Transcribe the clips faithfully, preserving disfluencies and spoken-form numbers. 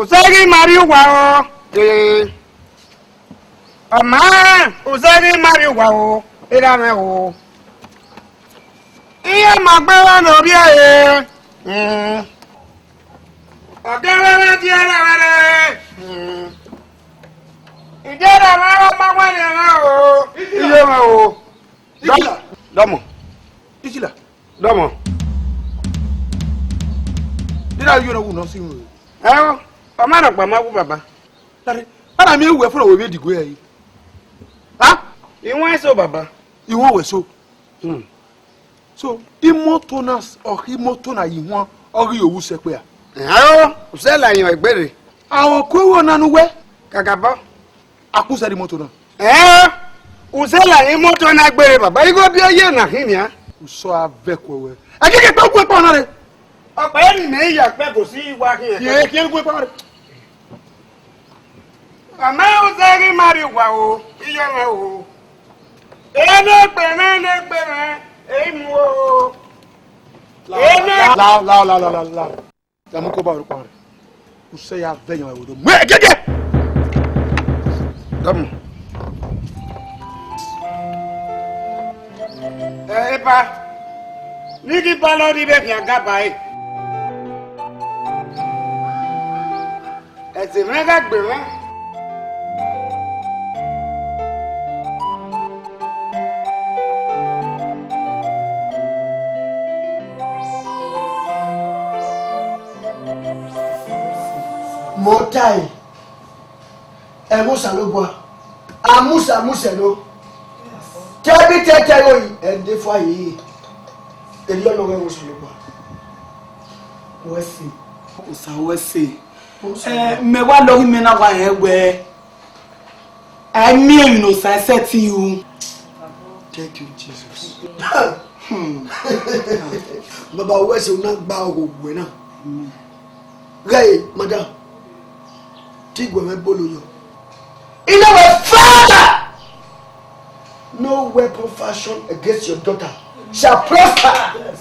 Usẹ ghi ma rrie uwa o. Ee. Ọ ma, usẹ ghi ma rrie uwa o, erha mwẹ o. Iye ma gbe vbe ne ovbi ẹre. Hmm. Ọ gẹrẹ vbe die na vbe re. Hmm. Ide na vbe re ma wẹ ne mwẹ o. Iye mwẹ o. Ichila. Dọmọ. Ichila. Dọmọ. Dena yo na wu nọ si ru. Ẹo, ọ ma nọ gba ma wu baba. Dare, ana mi wẹ fọlọ wẹ vbe digue ẹre. Ha? I wọn eso baba. I wọn wẹ so. Hmm. So, imoto na, ọ khe imoto na yi wan, ọ ghi yo wu sẹ kpia. Ẹo, usẹ la yan egbere. Ahọ ku ewe ọna ne uwẹ. Kakabọ. A ku sẹ imoto na. Ẹo, usẹ la yan imoto na gbere baba, igho bi oye na khin nian. Usọ a vẹ ku ẹwẹ. Ẹ kẹkẹ kpe gu ekpa ọna re. Ọkpa eni mẹ ya kpe go si wa khin. Kẹ kẹ gu ekpa ọna re. Mama usẹ ghi ma rrie uwa o, iye mwẹ o. Ene gbe mwẹ, ene gbe mwẹ, ehi mu o. Ene. La, la, la, la, la, la. Ya mu ko ba orukpa rẹ. Usẹ ya vẹ yan ẹvbo do. Mu ẹgẹgẹ. Dọmọ. Ẹ, epa. Ni ghi ba lọ rri vbe khian gaba ẹre. Ẹse mwẹ gha gbe mwẹ. Mo tae, ẹmwẹ Osanobua, a musa musẹ no. Tẹbi tẹtẹ ro yi, ẹdẹ fua yi. Erriọ nọ mwẹ ẹmwẹ Osanobua. Wẹ se. Osa wẹ se. Osa. Eh, mẹ wa lọghe imẹ na wa rẹn wẹ, a miẹn emwi ne Osa sẹtin ru. Thank you, Jesus. Hmm. Baba, wẹ se u na gba oghogbuẹ na. Ghẹ, madam, te iguẹ mwẹ bolo yọ. In our Father, no weapon fashioned against your daughter shall prosper. Yes.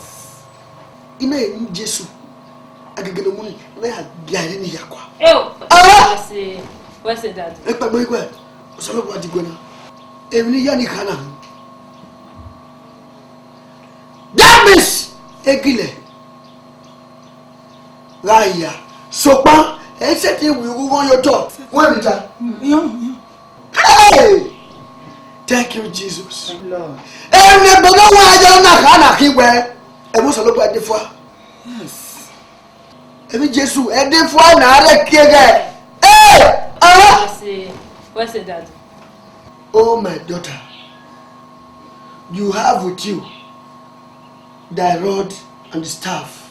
Ina eni Jesu, agege ne omuni, na ya gia eni ya kua. Eo, ah! Wẹ se, wẹ se, Daddy. Ekpa gbe igwe, Osanobua diguẹ na. Emwi ne I ya ni kha na. That means, egilẹ gha hia. Sokpan, ẹ i sẹtin wi ughughan ye otọ, wẹ emwi ta. Hey! Thank you, Jesus. Thank you, Lord. Emwi ne egbe ne wa ya na kha na khin wẹ, ẹmwẹ Osanobua dẹ fua. Yes. Emwi Jesu, ẹdẹ fua na rre kie ghẹ. Hey! Ah! Wẹ se, wẹ se, Daddy. Oh, my daughter, you have with you thy rod and staff.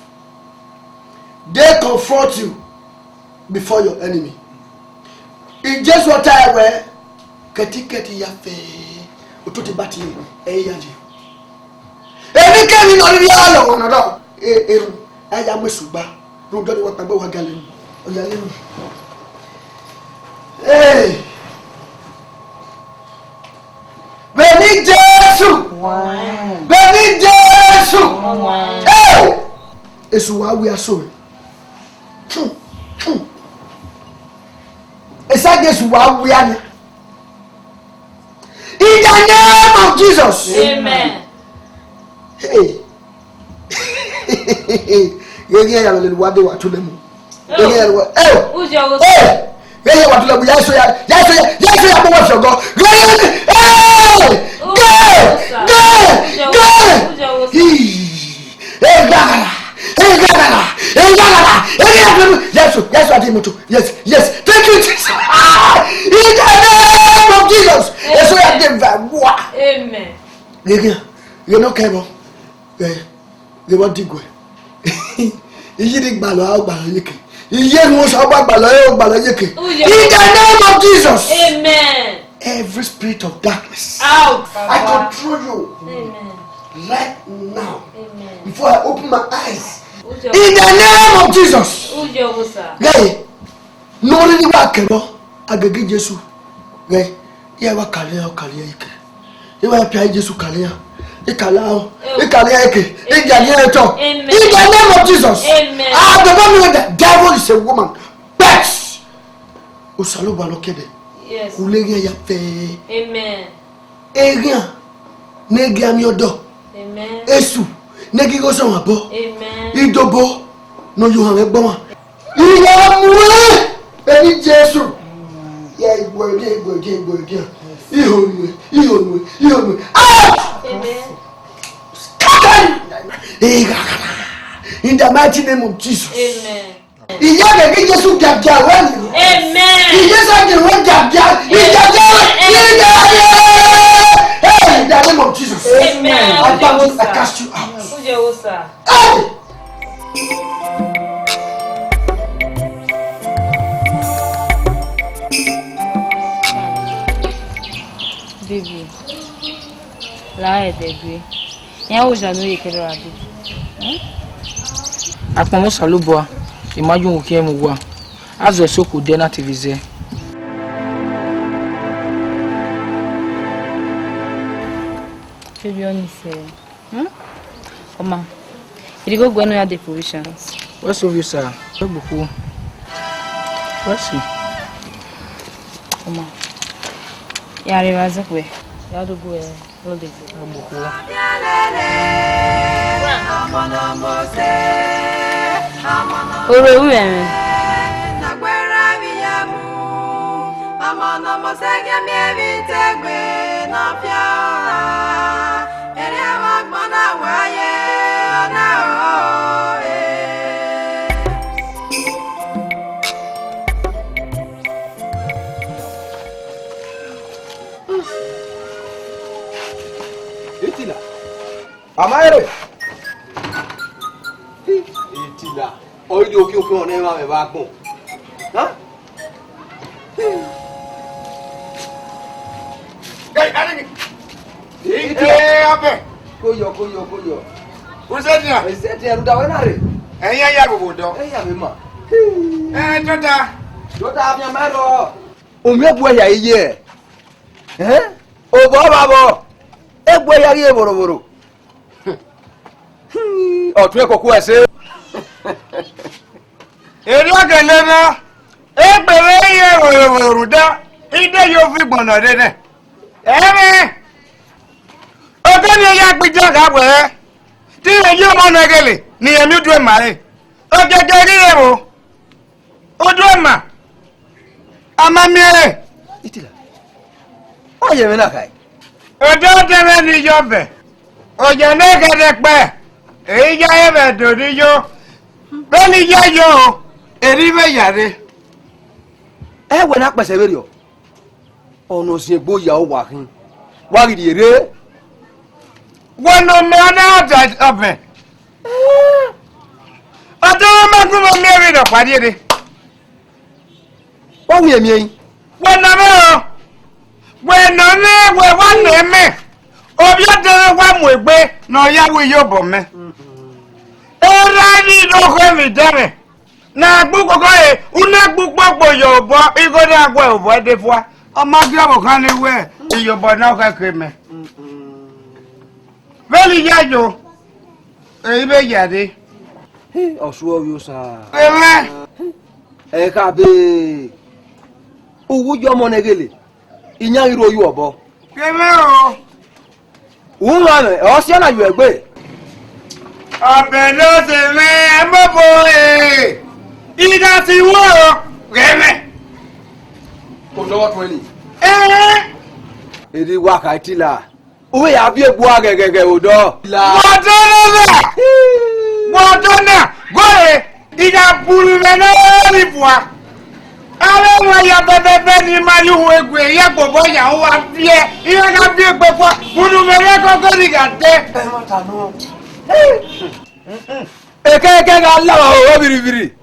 They comfort you before your enemy. Jesu ọ tae wẹẹ, kẹtikẹti ya fẹẹ, ototọ ba tie ẹre ya ye. Emwikemwi ne ọ rhirhi a lọghọ nọ, erhunmwu, a ya mu esu gba, rhunmwuda ọnii wa kpaegbe wa ga lele. Ọ ya lele. Hey! Vbe eni Jesu! Vbe eni Jesu! Hey! Esu wa wia so. Esagiẹn Esu wa wia nia. In the name of Jesus. Amen. Hey. Ghẹ ghi ya lele uwa de wa tu lẹ mu. Ghẹ ghi ya lele uwa. Hey. Hey. Ghẹ ghi ya wa tu lẹ mu. Ya eso ya, ya eso ya, ya eso ya kpọnmwẹ fi ọgọ. Ghẹ ghi, hey. Ghẹ, ghẹ, ghẹ. Hey. Eghaghala, eghaghala, eghaghala, eghaghala. Yes, yes, I did moto. Yes, yes. Thank you, Jesus. Ah, in the name of Jesus. Yes, so I did that. Amen. Gege, you know, Kebo. Eh, they want to go. Iye ni gbalọ, a gbalọ yeke. Iye ni wọn sọ gba gbalọ, ẹ gbalọ yeke. In the name of Jesus. Amen. Every spirit of darkness, out. I control you. Amen. Right now, amen, before I open my eyes, in the name of Jesus. Ghẹ, ne ọ rhirhi wa kẹrọ, agege Jesu. Ghẹ, iran wa kale iran, kale iran eke. Iran wa pia Jesu kale iran. I kale iran, I kale iran eke. I gia iran otọ. Amen. In the name of Jesus. Amen. I demand you, the devil is a woman. But Osanobua ne ọ kẹdẹ, Yes. Uleghian ya fẹẹrẹ. Amen. Eghian ne gie amẹ ọdọ. Amen. Esu ne gie igho sẹ ọmwa obọ. Amen. Idobo ne ọ ye ohan mwẹ gbe ọmwa. Iran mu ẹre, emwi Jesu. Ya igbo ẹre, igbo ẹre, igbo ẹre. Iho nuẹ, iho nuẹ, iho nuẹ. Ah! Amen. Scatter! In the mighty name of Jesus. Amen. Iye vbe ghi Jesu giagia ruẹ ni. Amen. Iye sa ghi ruẹ giagia. Iye giagia. Iye giagia. Hey, in the name of Jesus. Amen. I bound you, I cast you out. Ujẹ wo sa. Hey! Baby, la ẹdẹ gbe. Iran wo oja ne u ye kẹrẹ ra dee? Hmm? Akpọnmwẹ Osanobua, I ma ye uhunmwu khian mu uwa. A zẹ ẹse okhuo odẹ na te vbe zẹ. Baby, ọni sẹ. Hmm? Ọma, irigho guẹ ne u ya dee provisions. Wẹ sẹ ovbi osa, wẹ gbe okhuo. Wẹ sẹ. Ọma, ya rre evba zẹ khuẹ. Ya do gu ẹ rọ dee. Wẹ gbe okhuo. Ore ru ẹmwẹ. Ọmọ ne ọ mose gie miẹn vbe itegbe ne ọ fian ra, erriọ vbe agbọn na wa ye ọna o, eh. Itila. Ama ere. Itila. Ọ i do khian okhian ne emwa mwẹ vbe agbọn. Ha? Ẹ, ẹ, ẹ, ẹ, abẹ. Ko yọ, ko yọ, ko yọ. Usẹtian. Usẹtian, rhunmwuda wẹ na rre. Ẹyin ya vbe odọ. Ẹ ya vbe ma. Ẹ, tota. Tota, afian ma rrọọ. Omiẹn bu ẹre hia iye. Ẹn? Obọ vbe abọ. Egbe ya ghi vborhovborho. Ọtuẹn koko ẹse. Erriọ gele na, egbe vbe ye vborhovborho rhunmwuda, I de ye ovigbọn ne ọ rre nẹ. Ẹmwẹ, ọghe ne ya gbe idan gha wẹẹ, te irẹn ye ọmọ nẹ ghele ne irẹn miẹn udu ẹre ma re. Ogege ghi rre vbo? Udu ẹma, a ma miẹn ẹre. Itila, wa ye ẹmwẹ na khae. Odẹ ọdẹ mwẹ ne I yọ vẹ, oya ne ẹghẹ rre ẹkpẹ, ehe ya ẹmwẹ do ne I yo, vbene I ya yo, erriọ I vbe ya rre. Ẹ wẹ ne a kpẹsẹ vberriọ, ọ nọ ziengbe oya uwa khin, wa ghi rhie rre. Wẹ ne ọ ma na da ọvẹn. Ọdọ mwẹ ma gu mwẹ miẹn vbe rhọkpa rhie rre. Ọ wiẹn miẹn ẹre. Wẹ nọ mwẹ o, wẹ nọ mwẹ, wẹ wa nọ mẹ. Ovbi ọdọ mwẹ wa mu egbe ne ọ ya ru iyobọ mẹ. Erha ni ne ọ khẹ vbe idẹmwẹ, ne a gbe ukoko re, u na gbe ukpokpo ye obọ, igho na guẹ obọ ẹdẹ fua. Ọ ma gie ọvbokhan ni wẹ, iyobọ na khẹke mẹ. Vbene I ya yo, ẹre I vbe ya rre. Ọsua ovbi osa. Ẹmwẹ. Ẹ kha be. Uwu yọ ọmọ nẹ ghele, iyan ghi rre oyu obọ. Kevbe o. U ma mwẹ, ọ siẹ na yu egbe. Ọbẹn ne ọ sẹ mwẹ, ẹ mọ bo re. I gha si wẹ o, ghẹ mwẹ. Odọ tuẹn ni. Ẹn. Erha I wa kha Itila. U vbe ya viọ egbe ua ghẹghẹghẹ vbe odọ. Wa dọ na vbe. Wa dọ na. Gọre, I gha buru mwẹ ne ọ rri vua. Avbe ẹwaẹn ya bẹbẹbẹ ne I ma ye uhunmwu egbe, I ya gbobọ yan uwa viẹ, I ya gha viọ egbe fua, unu mwẹ rre ẹkọkọ ne I gha dẹ. Ẹ ma ta nọ. Ekẹkẹ gha la vbe aro vbirrivbirri,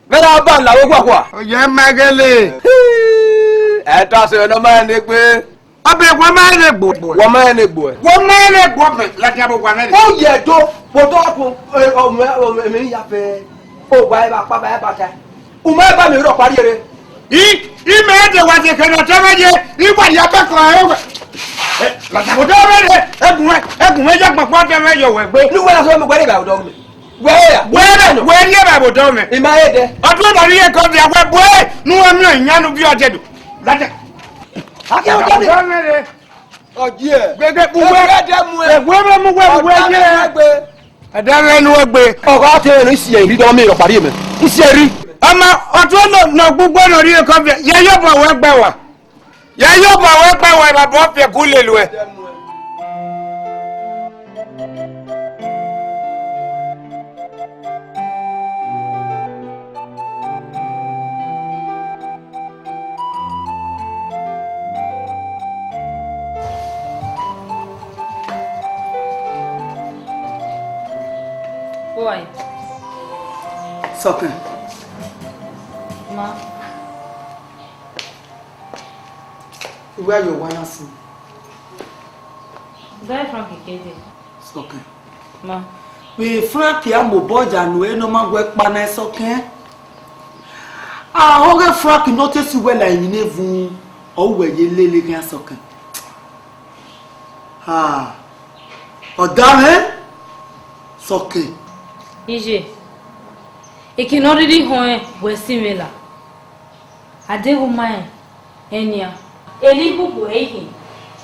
vbe na ba la vbe okhuakhua. Ọ yẹ ma ghele. Ẹ ta sẹ ne ọ ma rẹn egbe. Ọbẹ, wẹ ma rẹn egbe. Wẹ ma rẹn egbe. Wẹ ma rẹn egbe, ọbẹ, ladian vbe owa mwẹ rre. Ọ yẹ do, vbe odọ ọkun, ẹ, ọ mwẹ, ọ mwẹ, emwi ya fẹ. Owa ẹvba kpa ba ẹvba ta. U ma ba mi rhọkpa rhie rre. I, I mẹ de wa de kẹ ne ọ tẹ mwẹ ye, I wa ya bẹkọ ẹre wẹ. Ẹ, ladian vbe odọ mwẹ rre, ẹgun mwẹ, ẹgun mwẹ ya gbọngbọn tẹ mwẹ ye owẹ egbe. Ne uwẹ na sẹ mwẹ mu gbe rre ba odọ mwẹ. Wẹ ya. Wẹ, wẹ rhie vbe odọ mwẹ. I ma he dẹ. Ọdún ọdọ rhie kọ via wẹ bu ẹ, nu wẹ miẹn iyan nu bi ọdẹ do. Lada. Akẹ odọ mwẹ. Odọ mwẹ re. Ọjiẹ. Gbẹgbẹ bu wẹ. Ẹgbẹ dẹ mu ẹ. Ẹgbẹ mu wẹ, bu wẹ ye. Ẹdẹ mwẹ nu egbe. Ọgọ te ne isi ẹri dọ mi rọ pari mẹ. Isi ẹri. Ọmọ, ọtun nọ, nọ gbogbo nọ rhie kọ via. Ye yo bọ wẹ gba wa. Ye yo bọ wẹ gba wa, baba ọ fiẹ ku lele uẹ. Boy. Sọkẹn. Ma. Uwẹ ye owa na sin. Zẹ Frank kede. Sọkẹn. Ma. Vbe Frank a mobọ ya nuẹ ne ọ ma wẹ kpa na Sọkẹn. Ahọghe Frank notice wẹ la emwi ne vun, ọ wẹ ye lele khian Sọkẹn. Ha, ọ da mwẹ Sọkẹn. Iye, eke ne ọ rhirhi họẹn wẹ si mwẹ la, a deghẹ u ma rẹn ẹn nian. Eni ihugu ẹ i hin,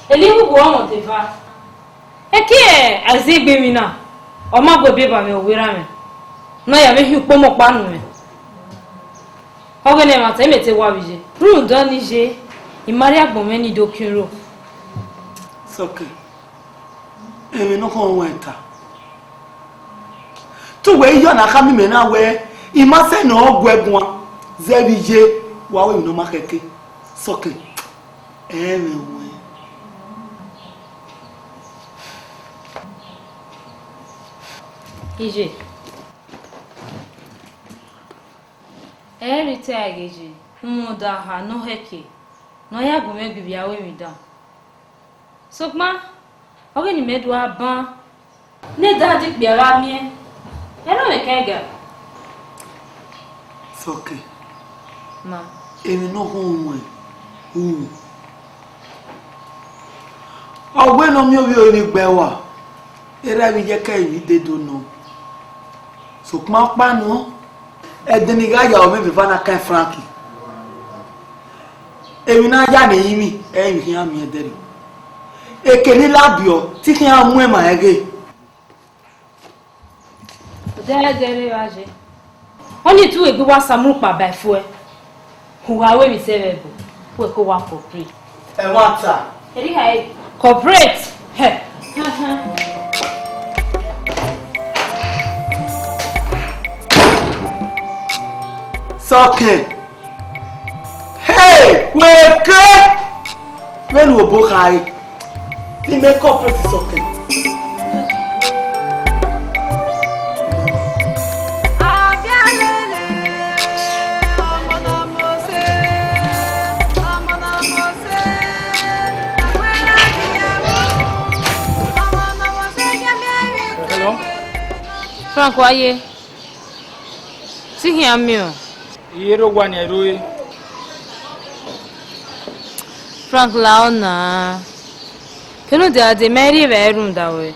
eni ihugu ọmọ deva. Eke Aizegbe emwi na, ọ ma gu ẹbe ba mwẹ owerha mwẹ, ne ọ ya vbe hin ukpọmọ ọkpa nu mwẹ. Ọghe ne ẹmwata imẹ te wa vbe iye. Rhunmwuda ọnii ye, I ma rrie agbọn mwẹ ni do kin ro. Sọkẹn, ẹmwẹ ne ọ khọn ruẹn ta. Te uwẹ i ya na khama imẹ na wẹẹ, I ma sẹ ne ọ gu ẹ guan, zẹ vbe iye, wa ru emwi ne ọ ma khẹke. Sọkẹn, ẹ i mwẹ ruẹn. Iye. Ẹ i rre te a ghe ye, rhunmwuda oha ne ọ khẹke, ne ọ ya gu mwẹ gbe ivbi aro emwi dan. Sokpan, ọghe ne imẹ do gha ban, ne dadi kpia gha miẹn, ẹ i nọ mwẹ kẹga. Sọkẹn. Ma. Emwi ne ọ khọn ruẹn, u. Ọ wẹ ne ọ miẹn ovbi ore ni gbe ẹe rua, erha vbe iyeke ẹre emwi dedo nọ. Sokpan ọkpa nọ, ẹdẹ ne I gha ya ọmọ vbe eva na kan Frank. Emwi ne a ya ne ẹrinmwi, ẹ i khian miẹn ẹdẹrriọ. Eke ne I ladiọ, te I khian mu ẹn ma ẹghe. Odẹ ẹdẹ rre vbe a ye. Ọnii te u egbe wa sa mu ukpa ba ẹfuẹ. U gha ru emwi sẹ vbe ẹbọ, wẹ ke wa cooperate. Ẹmwata. Erriọ e cooperate. Hẹ. Sọkẹn. Hey, wẹ ke. Vbene u obo khare, te imẹ cooperate Sọkẹn. Hello? Frank, wa ye. Te I khian miẹn ọ. I rre owa nian, I rre ore. Frank, la ọ na. Kene u dia dee, mẹ i rri evbare rhunmwuda ruẹ.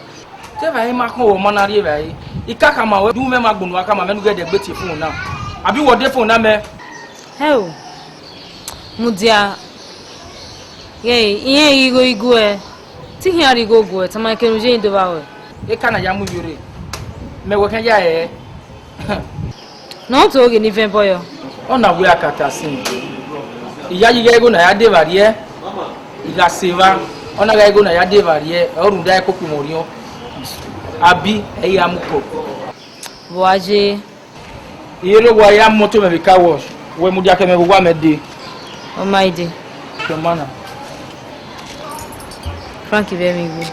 Te evbare ma khọn ruẹ, ọ ma na rri evbare. I ka khama ruẹ, du mwẹ ma gbọnnọ uwa khama mwẹ ne u ghẹ dẹ gbe tie phone na. Abi wẹ ọ de phone na mẹ? Hẹ o, mudia, ghẹ irẹn ghi igho iguẹ, te I khian rhie igho guẹ, tama kene u ye do vba ruẹ. Eka na ya mu ivbiorre, mẹ wẹ khian ya rẹrẹ. Ne ọ to ghe ne I vẹn bọyọ. Ọ na wẹ akaka sin. I yayi ghe igho na ya de evba rriẹ, I gha sẹ evba, ọ na gha igho na ya de evba rriẹ, ọ rhunmwuda ẹkokpomọ orhiọn. Abi, ẹ i ra mu kọ. Vbe uwa ye? I rre owa ya mu moto mẹ vbe car wash, wẹ mudia ke mẹ vbe owa mẹ dee. Ọ ma i dee. Ke ma na. Frank vbe ẹmwẹ igho.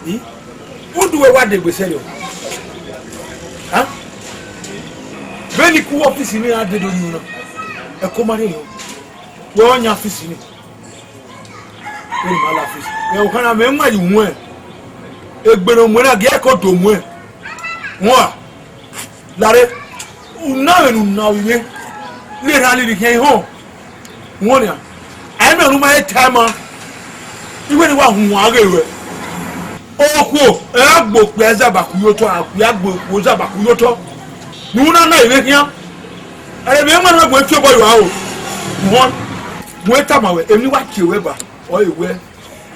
Hmm? Udu wẹ wa degbe sẹrriọ? Huh? Vbene I ku ọfisi ne iran dede unu na, ẹko ma rhiẹnrhiẹn, wẹ ọ yan ọfisi ni. Vbene ima la ọfisi, ẹ, okhanna mẹ ma ye uwẹn, egbe ne ọ muẹn na, gie ẹko do muẹn. Wọn a, lare, u na vbene u na vbe mwẹ, ne erha lele khian họn. Wọn nia, a i miẹn ne u ma he tae ma, I wẹ ne I wa huan ghe ruẹ. Okhuo, ẹ gha gbe okpia zaba ku ye otọ, a gbe okhuo zaba ku ye otọ. Ne u na na ivbi khian. Ẹre emwi ma na gu fi obọ yọ aro. Wọn, wẹ tama wẹ, emwi ne I wa tie ruẹ ba, ọ re wẹ,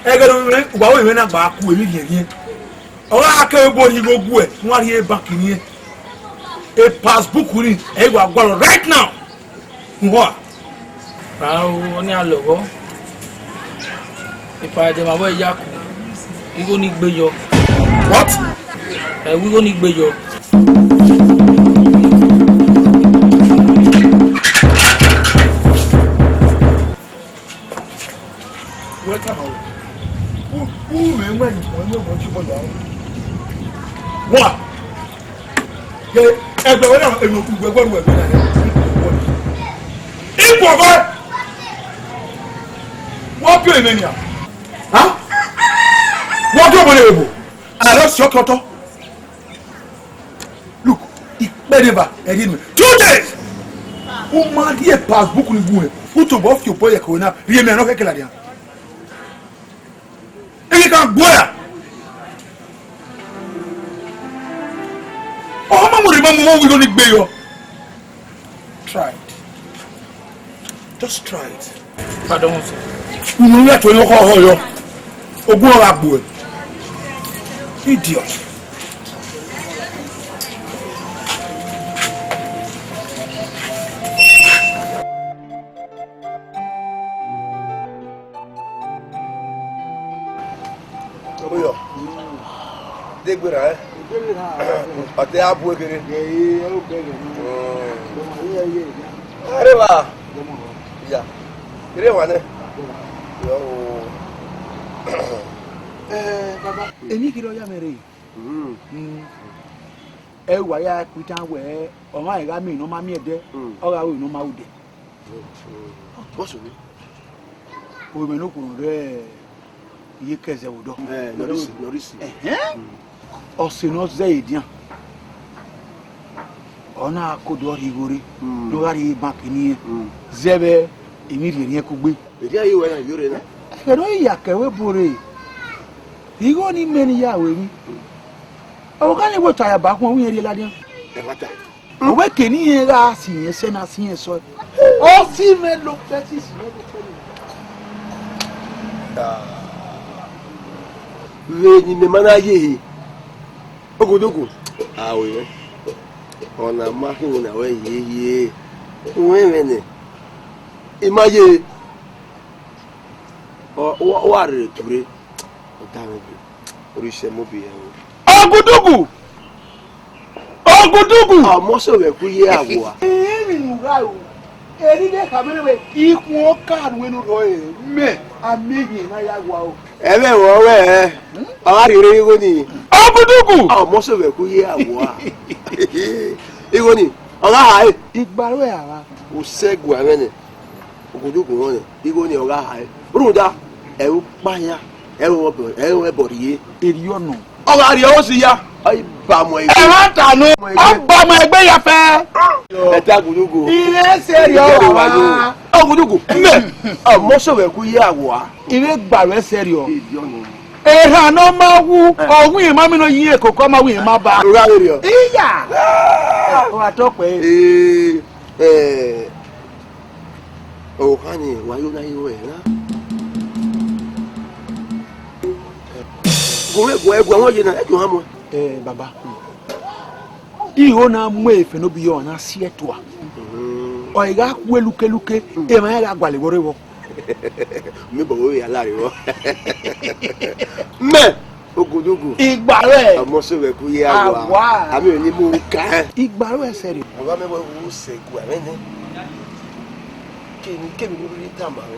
ẹghẹ ne uwa ru emwi na gba ku emwi rhiẹnrhiẹn. Ọ gha kẹ ebo rhie igho guẹ, ne u wa rhie bank ni, e passbook ni, ẹ i wa gualọ right now. Uhua. Rao, ọnii a lọghọ. Epa ẹdẹ ma vbe ya ku. Igho ni gbe yọ. What? Ẹ, igho ni gbe yọ. Wẹ tama wẹ. U, u mwẹ mwẹ, mwẹ mwẹ, mwẹ ti bọ ya. Wa. Ye, ẹgbẹ wẹ na, eno ku gbẹgbẹ ru ẹgbẹ na. Ipo vẹ. Wa bi emẹ nia. Ha? Wa bi ọmọ ne ebo. Aro si ọkọtọ. Look, ikpẹdẹ eva ẹrhie mẹ. Two days! U ma rhie passbook ni gu mwẹ. U tobọ fi obọ ye ẹko na, rhie mẹ nọ kẹkẹ ladian. Ẹ i ka gbe ya. Ọ ma mu rhie ma mu igho ni gbe yọ. Try it. Just try it. Pardon, sir. Unu ya tuẹ ne ọ khọ yọ. Ogun ọ gha gbuẹ. Idiot. Oyo. De gbe ra, eh? Ọte a bu ekere. Are wa. Ya. Kere wa nẹ. Yo. Eh, baba, emwi kiri ọ ya mwẹ rre. Mm. Mm. Ẹ wa ya ku itan wẹ, ọmwa gha miẹn ne ọ ma miẹn ẹdẹ, mm, ọ gha ru ne ọ ma ru dẹ. Mm. Bọsẹ ni. Ovbi mwẹ ne okhuo rre iye kẹzẹ vbe odọ. Eh, Norisi, Norisi. Ẹhẹn. Mm. Ọse ne ọ zẹ edian. Ọ na kodo rhie igho rre, mm, ne ọ gha rhie bank ni, mm, zẹ vbe emwi rhiẹnrhiẹn kugbe. Edian ye wẹ na, yo rre na. Ẹghẹ ne ọ ya kẹ wẹ ebo rre. Igho ni mẹ ne I ya ru emwi. Ọvbokhan ni wẹ otọ a ya ba khuan, wẹ irẹn rhie ladian. Ẹmwata. Ọ wẹ ke ne irẹn gha si irẹn sẹ na si irẹn sọ. Ọ si mwẹ lo fẹ si si mwẹ lo fẹ lo. Vbe ne imẹ ma na ye ehe, ogodogo, a ru mwẹ. Ọna ma khin na wẹ hiehie. Uwẹ mwẹ nẹ, I ma ye. Ọ, ọ, ọ wa rere ture. Ọ da mwẹ gbe. Orisha mu obi hẹ o. Ogudugu! Ogudugu! Ọmọ sẹ vbe ku ye awua. Emwi ne u gha ru, eri de khama nẹ wẹ, ikhuo ọka nuẹn ne u rrọọ ẹre, mẹ, a miẹn ehiẹn na ya wa o. Ẹmwẹ vbe ọ wẹ, ọ gha rhie ore igho ni. Ogudugu! Ọmọ sẹ vbe ku ye awua. Igho ni, ọ gha ha ẹre. Igba ruẹ a gha. Usẹ gua mwẹ nẹ. Ogodogo rọnrẹn, igho ni ọ gha hae. Rhunmwuda, ẹ i ru ukpa hia, ẹ i ru ẹbọ, ẹ i ru ẹbọ rhie. Erriọ nọ. Ọ gha rhie osi ya, ọ i ba mu ẹre. Ẹmwata nọ, ọ ba mu egbe ya fẹ. Ẹta gudugu. Ire sẹrriọ wa. Ogudugu, mẹ, ọmọ sẹ vbe ku ye awua. Ire gba ruẹ sẹrriọ. Erriọ nọ. Erhan ne ọ ma wu, ọ wu irẹn ma mi nọ yi ekoko, ọ ma wu irẹn ma ba. Ọ gha vberriọ. Iya. Ọ gha tọ kpẹẹ. Ee, ee. Ohan ni wa yo na yo ẹre na. Gu mwẹ, gu ẹguẹ wọn ye na, ẹ ju ohan muẹn. Eh, baba. Igho na mu efe ne obi yọ na si ẹtua. Mm. Ọ i gha kue lukeluke, mm, emwa iran gha gualọ vbọ rre vbọ. Mi bọ vbe ya lare vbọ. Mẹ, Ogodugu. Igba rẹ. Ọmọ sẹ vbe ku ye awa. Awa. Ami ò ní mú un kàn. Igba rẹ sẹ rẹ. Mo bá mẹ́wàá wo sẹ̀gù àmẹ́ni. Kèmí, kèmí ló rí tàmà rẹ.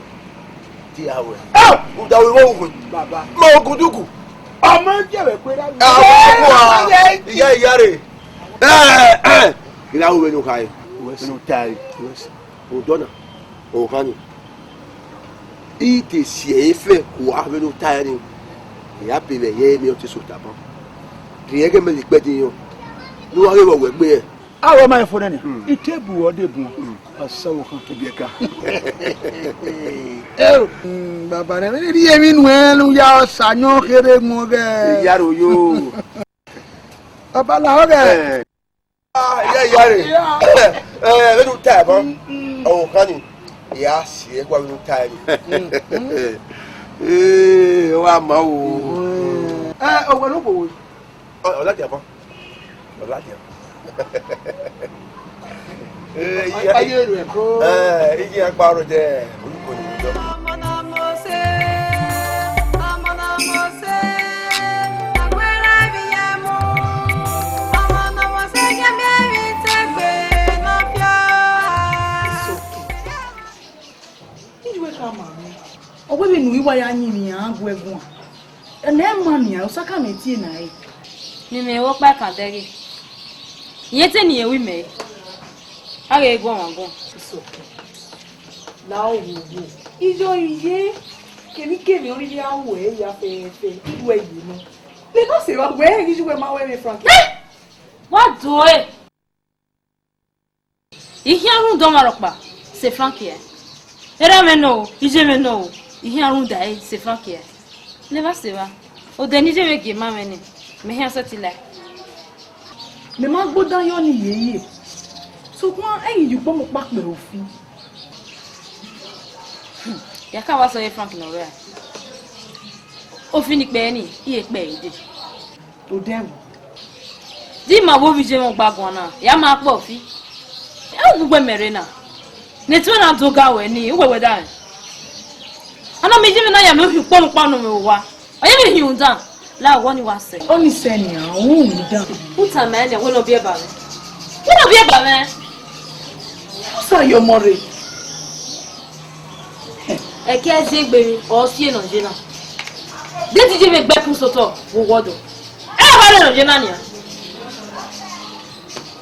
Di awẹ. Ah! Udawe wo gun. Baba. Ma Ogodugu. Ọmọ jẹ̀wẹ̀ pé rárá. Ah, ọmọ wa. Ìyá, ìyá rẹ̀. Eh, eh. Gha ru vbene u khare, vbene u tae re. Odọ na, okhan ni. I te si ẹre fẹ kua vbene u tae ni, I ya be vbe ẹyẹ mẹ ọtẹn sẹ otaban. Rhie ẹghẹ mẹ ye ikpẹdẹ irẹn, ne uwa ghẹ vbe wẹ gbe rẹn. Aro ma fo nene. I te bu ọ de bu. Asa okhan ke biẹ ka. Eo, baba ne vbe rhie emwi nuẹn ne u ya sa yọn kherhe mu ọghẹ. Iyaro yo. Baba la ọghẹ. Iya, iya re. Eh, vbene u tae bọ. Okhan ni, I ya si ẹre kua vbene u tae ni. Eh, ọ wa ma o. Eh, owẹ ne okhuo. Ọ, ọ ladian bọ. Ọ ladian. Eh, iya. Aye ru ẹko. Eh, iya kpa ro je. Olùkọ́ ni mo jọ. Iye wẹ khama mwẹ. Ọ wẹ vbene u i wa ya yin emwi iran gu ẹre guan. Ẹmwẹ ma nian, Osaka mẹ tie na ẹre. Ne imẹ vbe ọkpa kan dẹghe. Irẹn te ne irẹn ru imẹ. A ghe gu ọmwa guan. It's okay. La o wo wo. Iyo iye, kemikemi ọnii ya ru ẹre ya fẹfẹ, I ru ẹre ye nọ. Leba sẹ evba, wẹ ghi ju wẹ ma wẹ vbe Frank. Eh! Wa do ẹre. I khian rhunmwuda ọmwa rhọkpa, sẹ Frank ẹre. Erha mwẹ nọ o, iye mwẹ nọ o, I khian rhunmwuda ẹre, sẹ Frank ẹre. Leba sẹ evba, odẹ ne iye mwẹ gie ma mwẹ nẹ, mẹ khian sẹtin la ẹe. Mẹ ma gbodan yọ ne I ye ye, sokpan ẹi ghi ye ukpọmọ ọkpa kpẹre ofi. Hmm, ya ka wa sẹ ọre Frank ne ọ rre a? Ofi ne I kpẹre ni, I ye kpẹre dee. Odẹ ẹvbo. Di ima vbe ovbi iye mwẹ ọgba guan na, ya ma kpọ fi. Ẹ u gbugbe mẹ rre na. Ne etuẹ na do ga wẹ ni, uwẹ wẹ da rẹn. Ana mẹ iye mwẹ na ya mẹ okhian ukpọmọ ukpọmọ nọ mwẹ owa. Ọ ye vbe hin rhunmwuda, la owa ni wa sẹ. Ọni sẹ nian, u rhunmwuda. U tama ẹn nẹ, wẹ ne ọ biẹ ba mwẹ. Wẹ ne ọ biẹ ba mwẹ. U sa ye ọmọ rre. Ẹkẹ ziegbe emwi, ọ si enọ ye na. De te iye mwẹ gbe ẹkun sotọ, vbe owa ọdọ. Ẹ wa rẹn nọ ye na nian.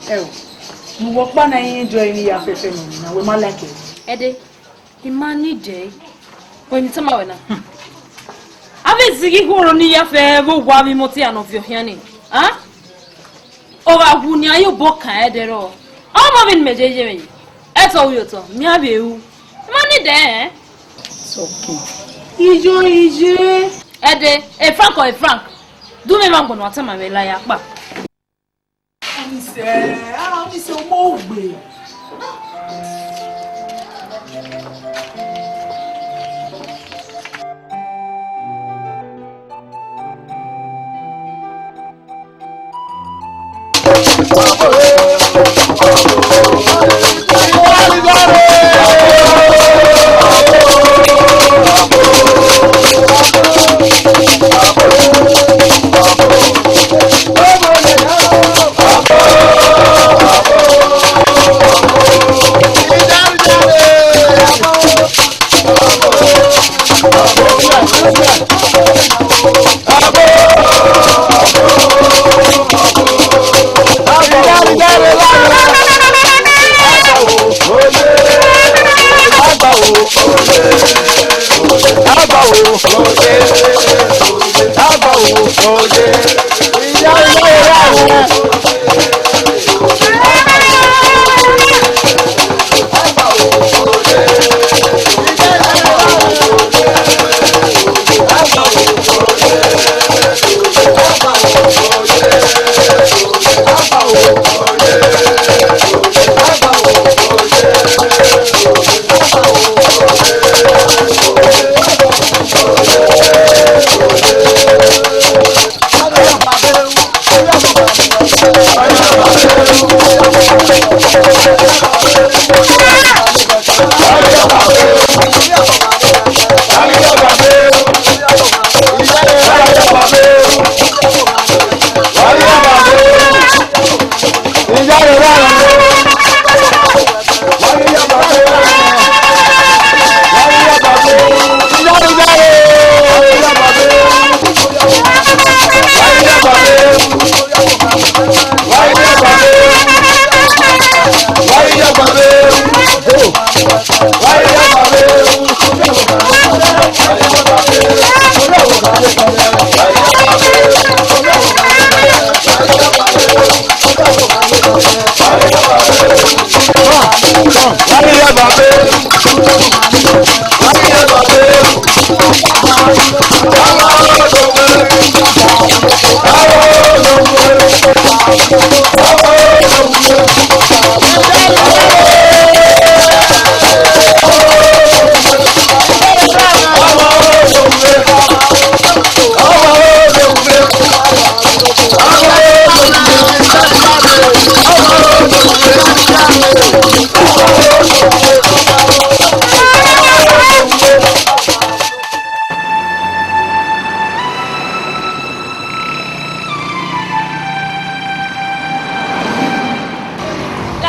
Ẹ o, ne uwẹ ọkpa na i enjoy emwi ya fẹfẹ nọ na, wẹ ma like ẹre. Ẹdẹ, I ma need ẹre. Wẹ ne I tama wẹ na. A vbe zighi khoro ne I ya fẹ vbe owa vbe imọto iran ne ọ viọ khian ni. A? Ọ gha wu nian ye obọ kan ẹdẹ rrọọ. Ọ ma vbe ne imẹ ye ye mwẹ ye. Ẹtọ ru ye otọ, mia vbe ru. I ma need ẹre. It's okay. Iye, iye. Ẹdẹ, e Frank ọ e Frank. Du mwẹ emwa agbọn ne wa tama mwẹ la ya kpa. Ọni sẹ, ah, ọni sẹ, ọmọ ogbe.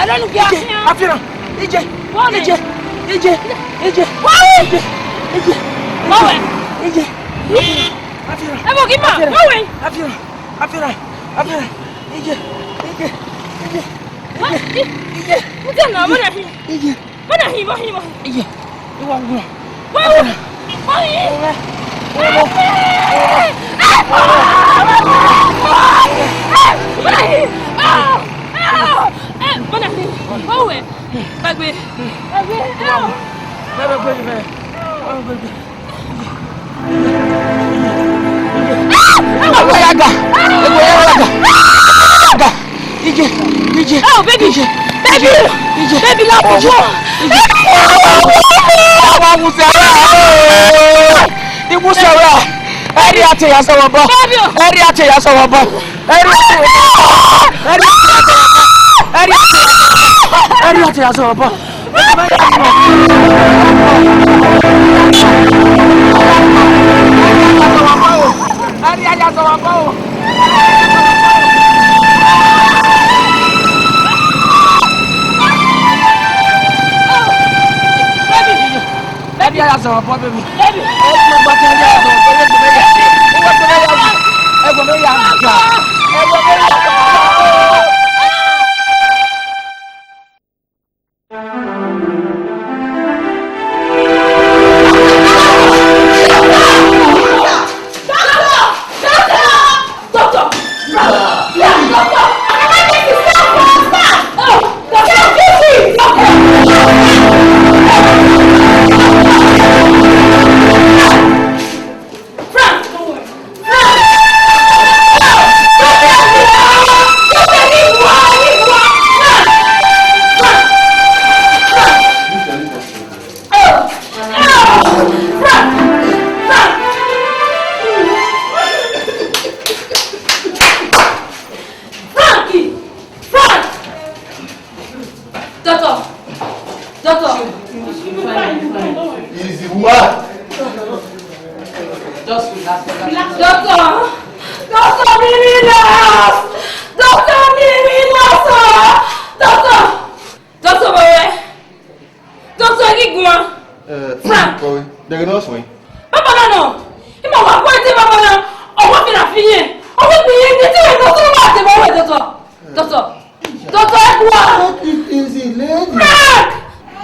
Alo nu kia. Ije, Afiran. Ije. Wọle. Ije. Ije. Ije. Wọle. Ije. Ije. Wọle. Ije. Ije. Afiran. Ẹ mọ kí ma. Afiran. Wọle. Afiran. Afiran. Afiran. Ije. Ije. Ije. Ije. Ije. Ije. Ije. Mana hin, mana hin, mana hin. Iye, iwa wu. Wa wu. Wa wu. Mana hin. Mana hin. Wa wu. Gbàgbé. Gbàgbé. Gbàgbé. Ẹgbẹ ya ga, ẹgbẹ ya ga, ga. Ije, ije. Oh, baby, ije, baby, ije, baby, la ije, ije. Awa musẹra. Imusẹra. Ẹri ate ya sọwọ bọ. Ẹri ate ya sọwọ bọ. Ẹri ate ya sọwọ bọ. Ẹri ate ya sọwọ bọ. Ẹri ate ya sọwọ bọ. Baby, I have some for baby. Baby. Frankie! Frank! Doctor! Doctor! Easy, what? Just relax, relax. Doctor! Doctor, mi mi nurse! Doctor, mi mi nurse! Doctor! Doctor, where? Doctor, ẹ ghi guan. Eh, Frank. Sorry. Dẹghe nurse wẹn. Baba na nọ. Ima wa kue te baba na. Ọmọ mi na fi yẹn. Ọmọ mi yẹn ni te doctor ma te baba doctor. Doctor. Doctor, ẹ gua. Take it easy, lady. Frank.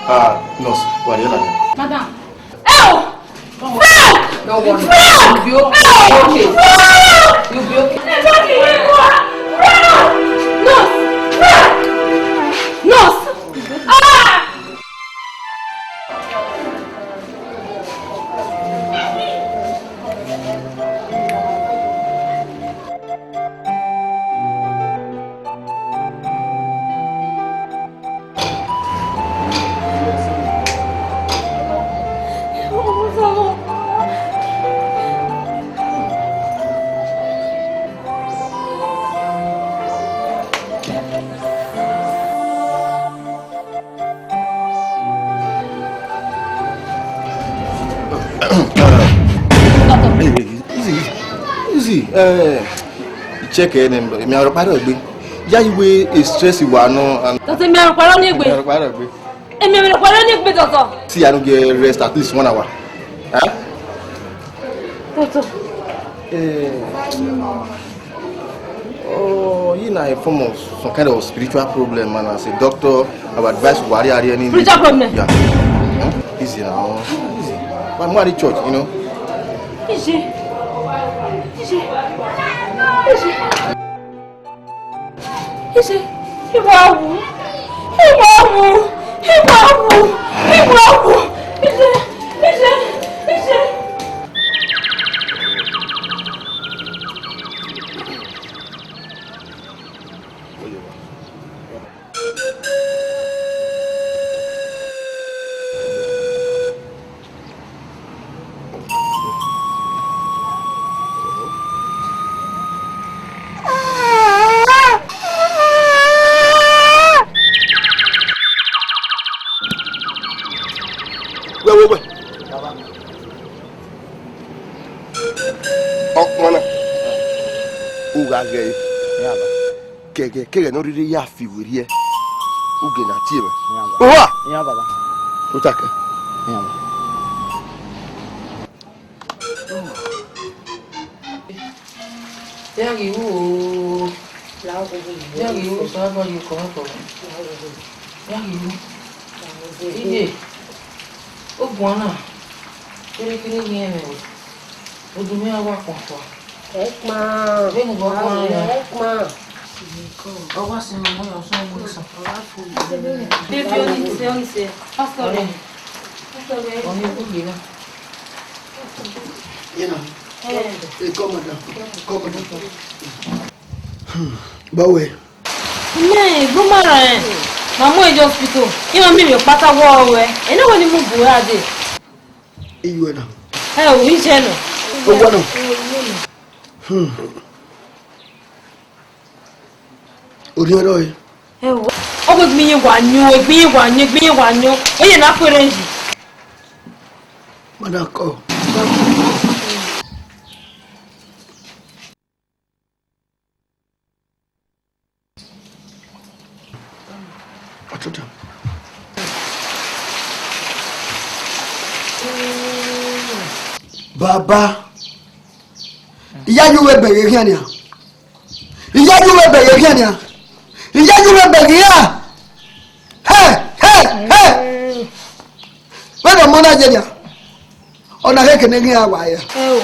Ah, nurse, wà á rí ọ̀la. Madam. Ẹ o. Frank! Don't worry. Frank! You'll be okay. You'll be okay. Frank! You'll be okay. Ẹ bá mi yẹn wá. Frank! Nurse! Frank! Nurse! Ah! Easy, easy, easy. Eh, check ẹ nẹ, mi arọ kparọ gbe. Ya iwe stress wa nọ. Doctor, mi arọ kparọ ni gbe. Mi arọ kparọ gbe. Emi mi arọ kparọ ni gbe, doctor. See, I no get rest at least one hour. Huh? Doctor. Eh. Oh, you know, a form of some kind of spiritual problem, and as a doctor, I would advise you, worry, worry, any spiritual problem? Yeah. Hmm? Easy now. Easy. But I'm at the church, you know. Easy. Easy. Easy. Easy. Ìwà wù. Ìwà wù. Ìwà wù. Ìwà wù. Easy. Easy. Easy. Wẹ, wẹ, wẹ. Ọkpọnna, u gha ghẹ ẹre. Kẹghẹ, kẹghẹ ne ọ rhirhi ya fi werriẹ. Ugie na tie mwẹ. Iran baba. Uwa! Iran baba. Utakẹ. Iran baba. Ya ghi ru o. Ya ghi ru, Osanobua ye okọ mwẹ kọ. Ya ghi ru. Iye, oguan na, kere kere ghi rẹn mwẹ wẹ, odumwẹ a wa kpọnfua. Ẹkpan. Vbene uwa guan rẹn na. Ẹkpan. Ọ wa sẹ mwẹ ya, ọ sẹ mwẹ sa. Baby, ọ ni sẹ, ọ ni sẹ. Pastor rẹ. Pastor rẹ. Ọ ni uye na. Yena. Eh. Hey, come, madam. Come, madam. Hmm. Bawe. Mẹ, igboma ra rẹn. Ma mu ẹn ye hospital. Iran miẹn emwi ọkpa ta wọ ruẹ. Ene wẹ ne I mu bu ruẹ dee. Iyuẹ na. Ẹ o, ijẹ nọ. Owẹ nọ. Hmm. Orhiọn rrọe. Ẹ o, ọ wẹ egbin iye wa yan, egbin iye wa yan, egbin iye wa yan. Eye na khuerre yi. Madam, come. Ọtọtọ. Baba, I ya ye uwẹ bẹghe khian nian. I ya ye uwẹ bẹghe khian nian. I ya ye uwẹ bẹghe iran. Hẹ, hẹ, hẹ. Vbene ọmọ na ye nian. Ọ na khẹke ne I ghi ra wa ya. Ẹ o.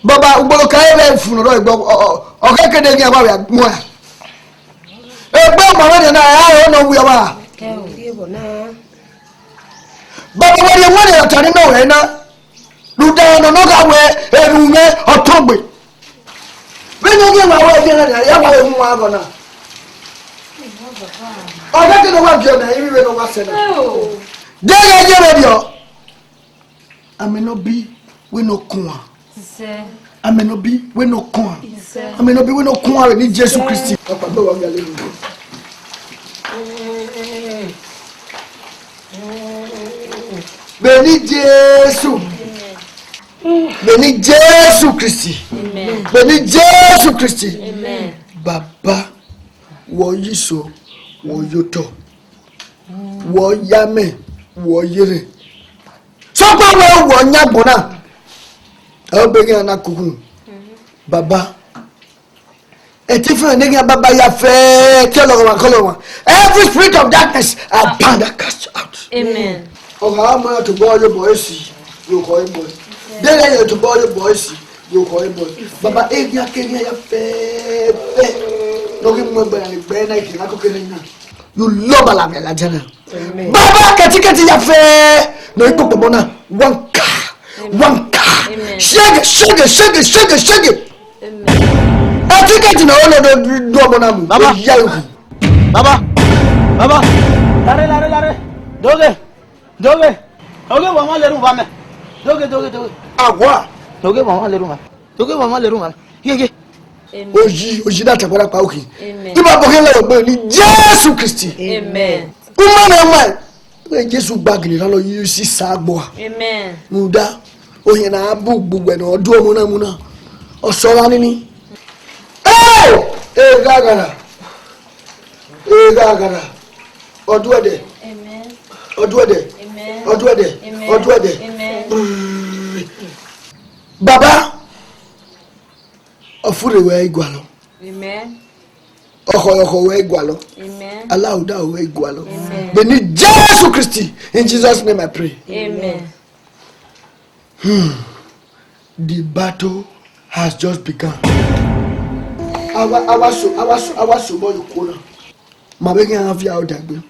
Baba, ugbọnọ ka ẹre vbe funu rọ egbe, ọ, ọ, ọ khẹke ne I ghi ra wa ya mu ẹn. Egbe ọmọ mwẹ na, a ho ne ọ wi ọmwa. Ẹ o. Baba, wẹ rhie ẹmwẹ ne ọ ta ni nọ rẹ na. Rhunmwuda ọnọ ne ọ gha wẹ erhunmwu mwẹ ọtọgbe. Vbene ọ ghi wa wẹ ẹdẹ na, ya wa vbe mu uwa aghọ na. Ọ khẹke ne ọ wa viọ na, I rinmwian vbene ọ wa sẹ na. Ẹ o. Deghẹ ye vberriọ. Amẹ ne ọ bi wẹ ne ọ kuan. Sẹ. Amẹ ne ọ bi wẹ ne ọ kuan. Sẹ. Amẹ ne ọ bi wẹ ne ọ kuan vbe eni Jesu Kristi. Papa, gbe wa gale ni. Vbe eni Jesu. Vbe eni Jesu Kristi. Amen. Vbe eni Jesu Kristi. Amen. Baba, wẹ ọ ye iso, wẹ ọ ye otọ. Wẹ ọ ye amẹ, wẹ ọ ye erhẹn. Sokpan wẹ wẹ ọ yan agbọn na, ọ be ghi na kuku. Baba, ẹtin fẹnfẹn ne ghi a baba ya fẹ, te ọlọghọmwa ke ọlọghọmwa. Every spirit of darkness, I bind and cast you out. Amen. Ọ gha ma tobọ ye obọ esi, ye okọ ye obọ. Deghẹ ye tobọ ye obọ esi, ye okọ ye obọ. Baba, eghian keghian ya fẹ fẹ. Ne ọ ghi mu ẹgbẹe na, egbe na, ike na koko ne na. You love Alamiẹ ladian na. Amen. Baba, kẹtikẹti ya fẹ ne ọ i kpokpo na. One car, one car. Amen. Shege, shege, shege, shege, shege. Amen. Ẹtikẹti na ọ lọ do ọmọ na mu. Baba. Ọ ya ihu. Baba, baba, lare, lare, lare. Doghe, doghe. Doghe, wa ma lerun va mẹ. Doghe, doghe, doghe. Awa. Doghe, wa ma lerun va. Doghe, wa ma lerun va. Ye, ye. Amen. Oyi, oyi na tẹpẹ na kpa okhi. Amen. Iba bọ khe lẹrọ gbe ni Jesu Kristi. Amen. Uma na ma. Wẹ Jesu gba gele na lọ yi si sa gbọ a. Amen. Rhunmwuda, ohiẹn na bu gbugbe ne ọ du ọmọ na mu na. Ọ sẹ ọmwa nini. Ẹ! Eghaghara. Eghaghara. Ọ duẹdẹ. Amen. Ọ duẹdẹ. Amen. Ọ duẹdẹ. Amen. Ọ duẹdẹ. Amen. Baba, ọ furre wẹ i gualọ. Amen. Ọkhọ ọkhọ wẹ i gualọ. Amen. Alauda wẹ i gualọ. Amen. Vbe eni Jesu Kristi, in Jesus' name I pray. Amen. Hmm. The battle has just begun. Awa, awa so, awa so, awa so bọ yo kuo na. Ma vbe ghi a via odagbe.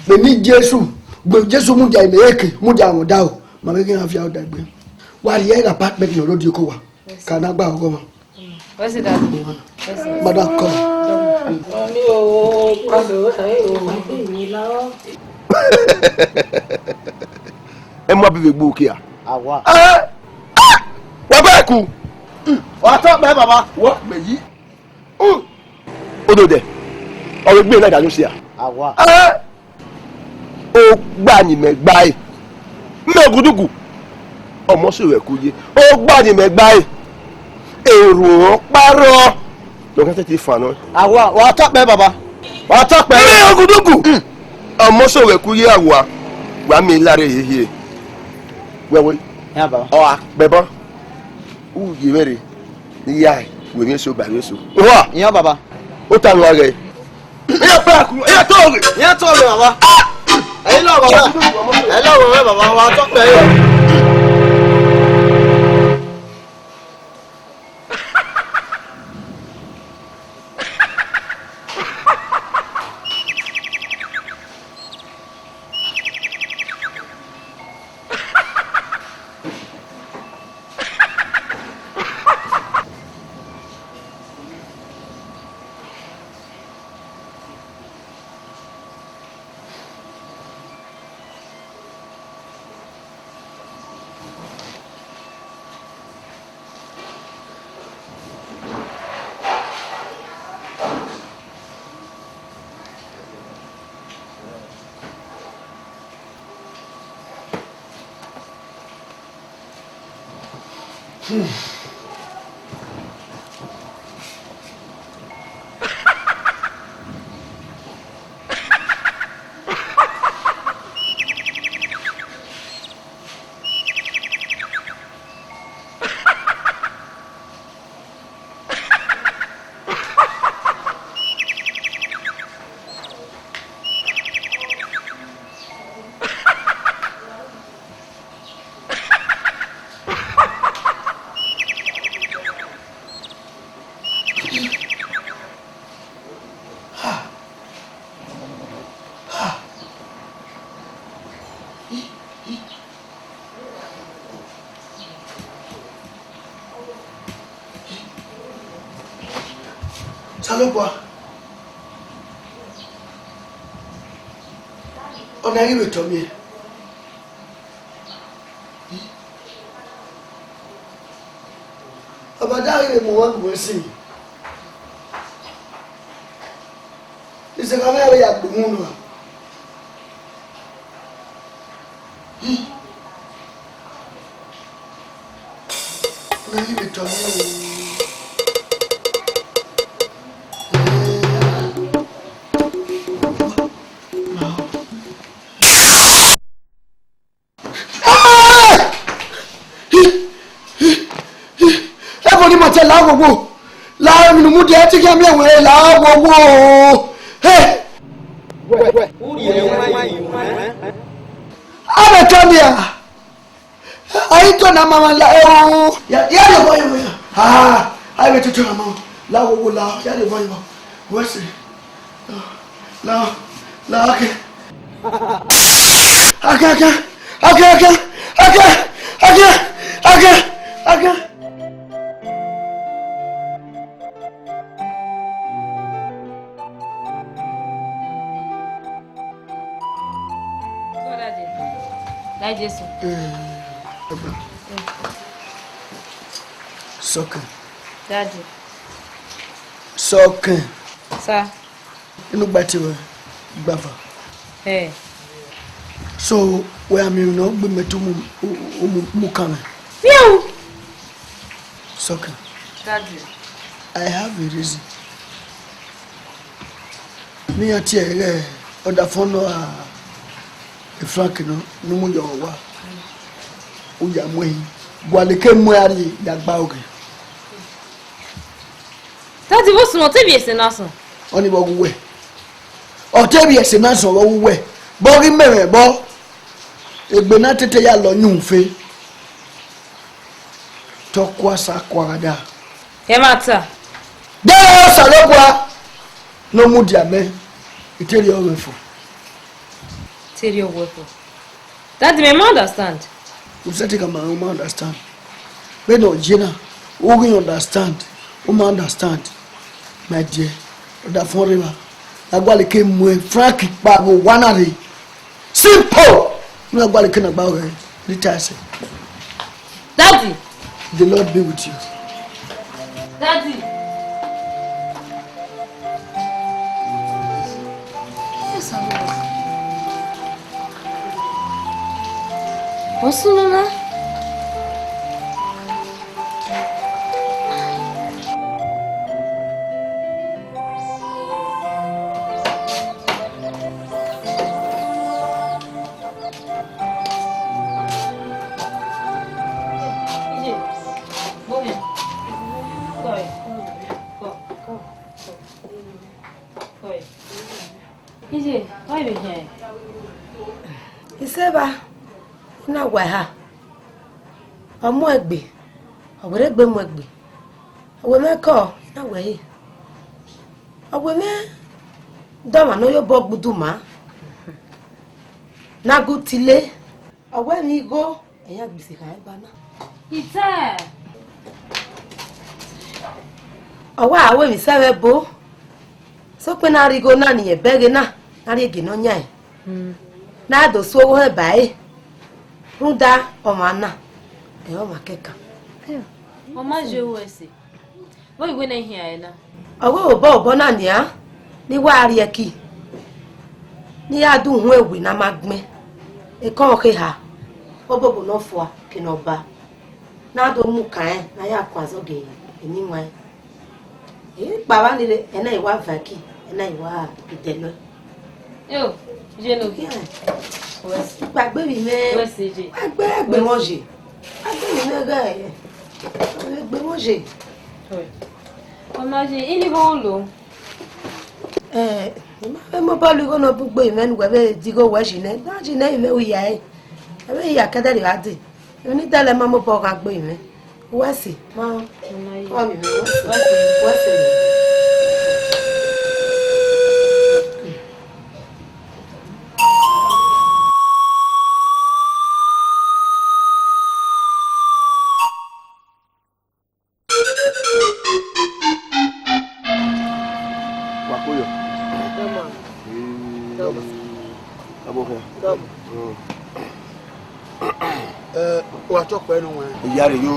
Vbe eni Jesu, vbe Jesu mudia imẹ eke, mudia rhunmwuda o, ma vbe ghi a via odagbe. Wa rhie apartment ne ọ rre odieko wa, ka na gba ọghọmwa. Where's it, Daddy? Where's it? Madam, come. Ẹ mu abi vbe gbe ukia. Awa. Eh? Ah! Wa ba ku. Wa ta mẹ, baba. Wa mẹ yi. Ododẹ, ọ vbe gbe na da use a? Awa. Ẹ, ogba ni mẹ gba ẹe, mẹ gudugu, ọmọ sẹ ruẹ ku ye, ogba ni mẹ gba ẹe, erhuọn kparọ ne ọ ka sẹtin fan nọ. Awa, wa ta kpẹ, baba. Wa tọ kpẹ. Ẹ, ogudugu. Ọmọ sẹ wẹ ku ye awa, wa miẹn lare hiehie. Wẹ wẹ. Iran baba. Ọ a kpẹ bọ. U ye vbe rre. Iye a, wẹ miẹn eso ba miẹn eso. Wa. Iran baba. Ota nwa ghẹ. Iye pa ku, iye to ghe. Iran to ghe baba. Ẹ i lọ baba. Ẹ i lọ baba, wa tọ kpẹ yo. Osanobua, ọna ghi vbe tọ miẹn. Ọba da ghi vbe mu ọmwa gu ẹsin. Isẹkha mwẹ vbe ya gbe uhunmwu nua. Ọna ghi vbe tọ miẹn o. Ẹbọ ne ima tie la ghwoghwo, la emwi ne u mudia ẹtin khian miẹn wẹ la ghwoghwo. He! Abẹ tọ nia, a i tọ na ma ma la ẹro. Ya, ya rhie obọ ye wẹ ya. Ah, a i vbe totọ na ma la ghwoghwo la, ya rhie obọ ye wẹ. Wẹ sẹ. La, la, la, akẹ. Akẹ, akẹ, akẹ, akẹ, akẹ, akẹ, akẹ, akẹ. So, Daddy. Daddy Jesu. Eh, sọkẹn. Daddy. Sọkẹn. Sir. Inu gba te wẹ gbafa. Eh. So, wẹ a miẹn emwi ne ọ gbe mẹ te umu, umu, umu kan mwẹ? Miau. Sọkẹn. Daddy. I have a reason. Ne iran tie ẹre ọdafọn nọ a Frank nọ, ne u mu ye ọmwa owa, u ya mu ẹre hin, gualọ ke mu ẹre rrie ya gba oghe. Daddy, vbọ sunu, ọ te vbiẹ ẹse na sunu? Ọnii vbe ọ ghe uwẹ. Ọ te vbiẹ ẹse na sunu vbe ọ ghe uwẹ. Vbe ọ ghi mẹ mwẹ vbọ, egbe na tete ya lọ yunmwu fe. Te ọ kua sa kua gha da. Ẹmwata. De Osanobua ne ọ mudia mẹ, I te rhie ọghọ fo. Te rhie ọghọ fo. Daddy, mẹ ma understand. U sẹtin khama rẹn, u ma understand. Vbene ọ ye na, u ghi understand, u ma understand. My dear, ọdafọn rre evba, a gualọ ke mu Frank kpa vbe owa na rre. Simple! Ne a gualọ ke na gba ọghẹ, ni ta ẹse. Daddy! The Lord be with you. Daddy! Yes, I'm. What's going on? Iye, ọ vbe hiẹn. Iseva, na wa eha. Ọ mu egbe, ọ werriegbe mu egbe. Ọ wẹ mwẹ kọ, na wẹ he. Ọ wẹ mwẹ dọmwa ne ọ ye obọ gbudu ma. Na gu tile. Ọ wẹ emwi igho, ẹyan gbese kha ẹba na. Itẹ. Ọ wa ru emwi sẹ vbe ẹbo. Sokpan na rhie igho na ne irẹn bẹghe na, na rhie gie ne ọ yan ẹn. Ne a do su oghẹ ba ẹre. Rhunmwuda ọmwa na, ẹ ọmwa kẹkan. Ọ ma ye ru ẹse. Vbọ iwẹ na i hian ẹre na? Ọ wẹ obọ obọ na nian, ne I wa rhie ẹki, ne I ya do uhunmwu ewe ne a ma gbẹn, ekọnrẹn ọ khe ha, obobo ne ọ fua ke ne ọ ba, ne a do mu kan rẹn ne a ya kun azọgẹ eni waẹn. Ẹ i kpa vba ni rre, ẹna i wa van ẹki, ẹna i wa dẹlọe. Eo, ye no. Gbagbe vbe imẹ. Wẹ se ye. Gbagbe egbe wọn ye. Gbagbe vbe imẹ ghẹ. Egbe wọn ye. Ọ ma ye, ini vọ lo? Eh, I ma vbe mobile igho nọ bu gbe imẹ ne uwẹ vbe di igho wẹ yi nẹ. Da yi nẹ imẹ u ya ẹre. Ẹ vbe ya kẹdẹ rhie gha dee. Emwi ne I dẹlẹ ma mobọ gha gbe imẹ. Wẹ si, ma. Ọ ni mẹ, wẹ si. Wẹ si. Wa kpe yọ. Dọmọ. Ee, dọmọ. Dọmọ. Dọmọ. Mm. Eh, wa tọ kpẹ nọ wẹn. Iyare yo.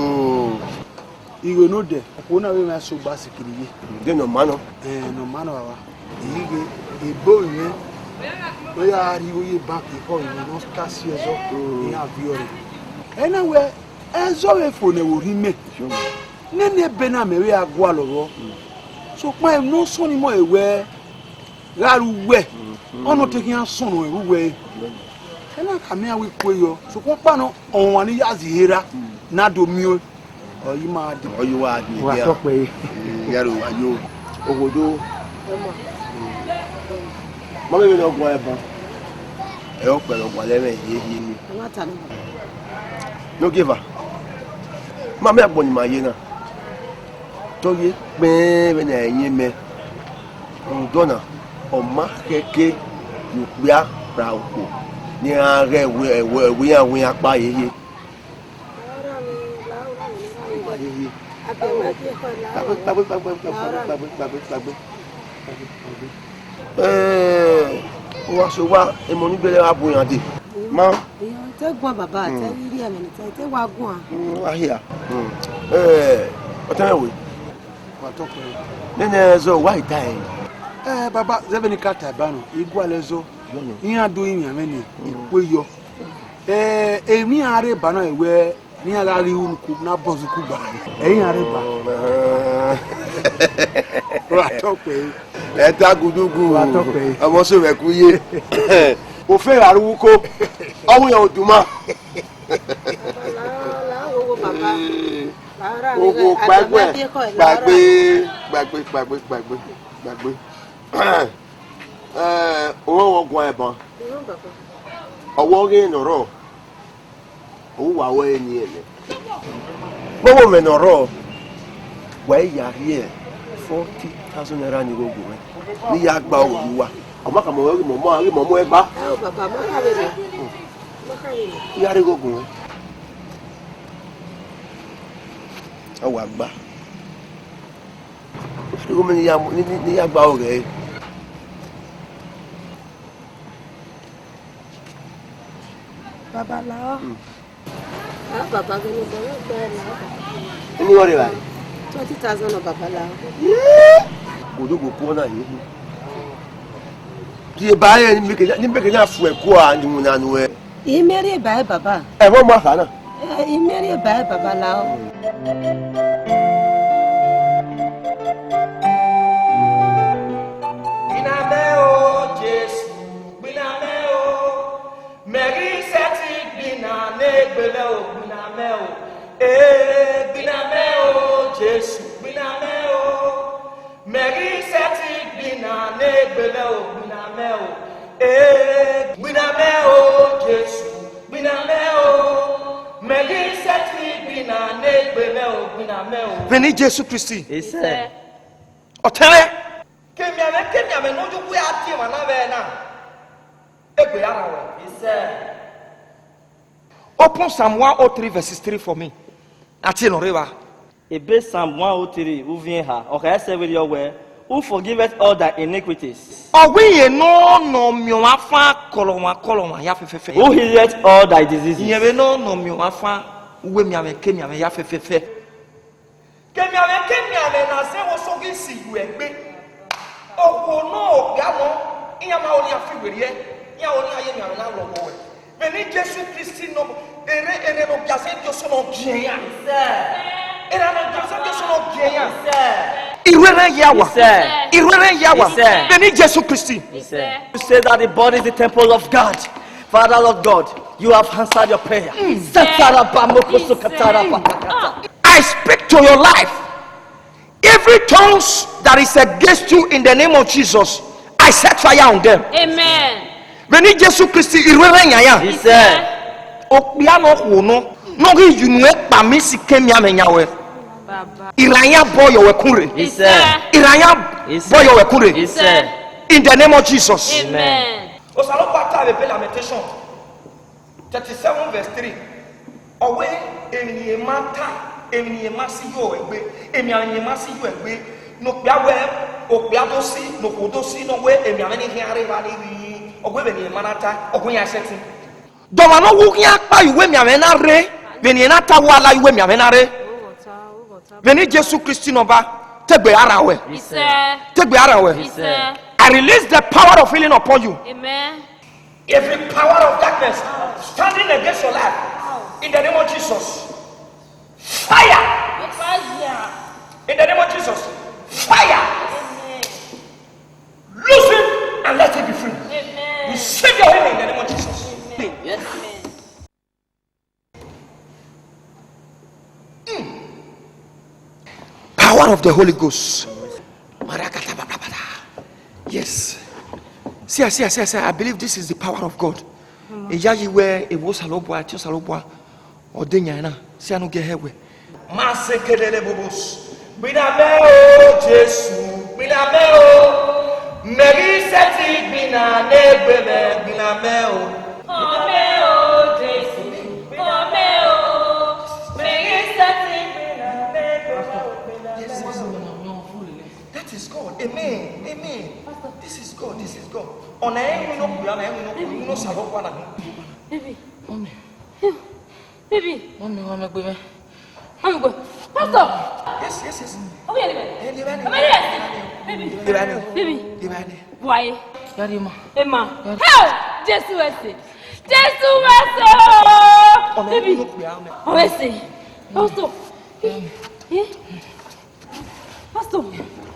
Ighe nodẹ, okhuo na vbe mwẹ so gba sikiri ye. De nọ ma nọ. Eh, nọ ma nọ baba. Ighe, ebo mwẹ, ọ ya rhie igho ye bank ekhọe mwẹ ne ọ ka si ẹzọ, iran viọ rre. Ẹ na wẹ, ẹzọ vbe fo ne ẹvbo rhie mẹ. Nene ebe na mẹ vbe a gualọ vbọ. Sokpan emwi ne ọ sọnni mọ e wẹ gha ru uwẹ, ọ nọ te khian sọnnọ ẹre uwẹ. Ẹ na khama iran wẹ I kue yọ, sokpan ọkpa nọ, ọmwa ne I ya zẹ ehe ra, ne a do miẹn ọẹn, ọ i ma dee. Ọ i wa dee. Wa tọ kpẹre. Mm, ya ro wa yo. Oghodo. Ma vbe vbe ne ọ guan ẹban. Ẹ, ọ kpẹre ọ gualọ ẹmwẹ hiehie. Ẹ wa ta nẹ. Ne ogieva, ma miẹn agbọn ne ima ye na, te ọ ye kpẹẹn vbene a i yin mẹ. Rhunmwuda ọna, ọ ma khẹke ne okpia ra okhuo ne iran ghẹ ẹvbo iran wẹ iran kpa hiehie. Kpagbe, kpagbe, kpagbe. Eh, wa so wa, emọ ni gbele wa bu iran dee. Ma. Te guan baba, te i rhie ẹmwẹ ne te, te wa guan. Mm, a hia. Mm. Eh, ọtẹn mwẹ we. Wa tọ kpẹre. Nene ẹzọ, wa i ta ẹre. Eh, baba, zẹ vbene I ka ta ẹre ba nọ, I gualọ ẹzọ. Iran do rinmwian mwẹ nii, I kue yọ. Eh, emwi iran rre ba nọ wẹ ne iran gha ghi ru unuku, ne a bọ zuku ba. Ẹ i iran rre ba. Wa tọ kpẹre. Ẹ ta gudugu. Wa tọ kpẹre. Ọmọ so vbe ku ye. Ofe gha ru uko. Ọ wu yan oduma. Ogo kpaegbe, kpaegbe, kpaegbe, kpaegbe, kpaegbe, kpaegbe. Eh, ọmọ wọ guan ẹban. Ọwọ ghe ne ọ rrọọ, ọ wa wẹ eni ẹnẹ. Vbọvbọ mwẹ ne ọ rrọọ, wa i ya rhie forty thousand naira ni igho gu mwẹ, ne I ya gba aro ye uwa. Ọ ma khama mwẹ ghi mọ, ghi mọ mu ẹgba. Ẹ o, baba, ma kha vbe rre. Ma kha vbe rre. I ya rhie igho gu mwẹ. Ọ wa gba. Igho mwẹ ne I ya mu, ne, ne, ne I ya gba aro ghẹ ẹre. Baba, lahọ. Mm. Ah, baba, ghe ne ọ gbe ẹre lahọ. Eni wọ rre evbare? Twenty thousand nọ, baba, lahọ. Yee! Odogbo ku na ye. Rhie ba ẹre, ne I miẹn ke ya, ne I miẹn ke ya fu ẹko a, ne I winna nuẹ. I miẹn rhie ba ẹre, baba. Ẹmwẹ ọmọ akha na. Eh, I miẹn rhie ba ẹre, baba, lahọ. Gbinna mẹ o, Jesu, gbinna mẹ o. Mẹ ghi sẹtin gbinna ne egbelẹ o, gbinna mẹ o. Ee, gbinna mẹ o, Jesu, gbinna mẹ o. Mẹ ghi sẹtin gbinna ne egbelẹ o, gbinna mẹ o. Vbe eni Jesu Kristi. Isẹ. Ọtẹn mwẹ. Kemianmwẹ kemianmwẹ ne ọ ye uwu a tie emwa na vbe ẹre na, egbe ya rran ruẹ. Isẹ. Open Psalm one oh three verses three for me. A tie ne ọ rre evba. Ebe Psalm one oh three, uvun eha, ọ khare sẹ vberriọ wẹẹ, Who forgiveth all thy iniquities? Ọ wẹ irẹn nọ ne ọ miẹn ọmwa fan kọlọmwa kọlọmwa ya fẹfẹfẹ. Who healeth all thy diseases? Irẹn vbe nọ ne ọ miẹn ọmwa fan uwu emianmwẹ kemianmwẹ ya fẹfẹfẹ. Kemianmwẹ kemianmwẹ ne a zẹ vbe osoghi si yu ẹgbe. Okhuo ne okpia nọ, iran ma ho ne iran fi werriẹ, iran ho ne iran ye emianmwẹ na lọghọ ruẹ. Vbe eni Jesu Kristi nọ, erha, erha ne ọ gia zẹ Jesu nọ giẹn iran. Erha ne ọ gia zẹ Jesu nọ giẹn iran. Irhu erha ya wa. Irhu erha ya wa. Vbe eni Jesu Kristi. You say that the body is the temple of God. Father, Lord God, you have answered your prayer. Satarabamokosokatarabatakata. I speak to your life. Every tongues that is against you in the name of Jesus, I set fire on them. Amen. Vbe eni Jesu Kristi, irhu erha yan ya. Isẹ. Okpia ne okhuo nọ, ne ọ ghi ye unu ẹkpa miẹn isi kemianmwẹ yan ruẹ. Baba. Iran ya bọ yọ wẹ kun rre. Isẹ. Iran ya bọ yọ wẹ kun rre. Isẹ. In the name of Jesus. Amen. Osanobua ta vbe ebe Lamentation thirty-seven verse three. Ọ wẹ, emwi ne irẹn ma ta, emwi ne irẹn ma si yo ẹgbe, emwi ne irẹn ma si yo ẹgbe, ne okpia wẹ, okpia do si, ne okhuo do si, ne ọ wẹ, emwi ne iran khian rre evba ni rri, ọ wẹ vbene irẹn ma na ta, ọ wẹ iran sẹtin. De ọmwa ne ọ wu khian kpa ye uwu emianmwẹ na rre, vbene irẹn na ta wẹ a la ye uwu emianmwẹ na rre. Vbe eni Jesu Kristi nọ ba, te egbe a rran ruẹ. Isẹ. Te egbe a rran ruẹ. Isẹ. I release the power of healing upon you. Amen. Every power of darkness standing against your life, in the name of Jesus, fire. Fire. In the name of Jesus, fire. Amen. Loose him and let him be free. Amen. Receive your healing in the name of Jesus. Amen. Yes. Amen. Mm. Power of the Holy Ghost. Marakata babrabada. Yes. See, I see, I see, I see. I believe this is the power of God. Eyayi wẹ ewo Osanobua, ẹtin Osanobua, ọ de yan na. See, anu gẹ hẹ wẹ. Ma se kedere bobos. Gbinna mẹ o, Jesu, gbinna mẹ o. Mẹ ghi sẹtin gbinna ne egbe mwẹ, gbinna mẹ o. Gbinna mẹ o, Jesu, gbinna mẹ o. Mẹ ghi sẹtin gbinna ne egbe mwẹ, gbinna mẹ o. That is God. Amen. Amen. This is God. This is God. Ọna ẹmwẹ ne okpia na, ẹmwẹ ne okpia, ẹmwẹ ne Osanobua na. Baby. Mommy. Baby. Mommy, wa mẹ gbe mwẹ. Wa mẹ gbe. Pastor. Yes, yes, yes. Ọmọ yẹn ni bẹ. Eh, de bani. Ọmọ yẹn ni bẹ. Baby. De bani. Baby. De bani. Why? Daddy, ma. Emma. Daddy. Hey! Jesu ẹse. Jesu ẹse o. Ọna ẹmwẹ ne okpia na. Baby. Ọmọ ẹse. Pastor. Eh? Eh? Pastor,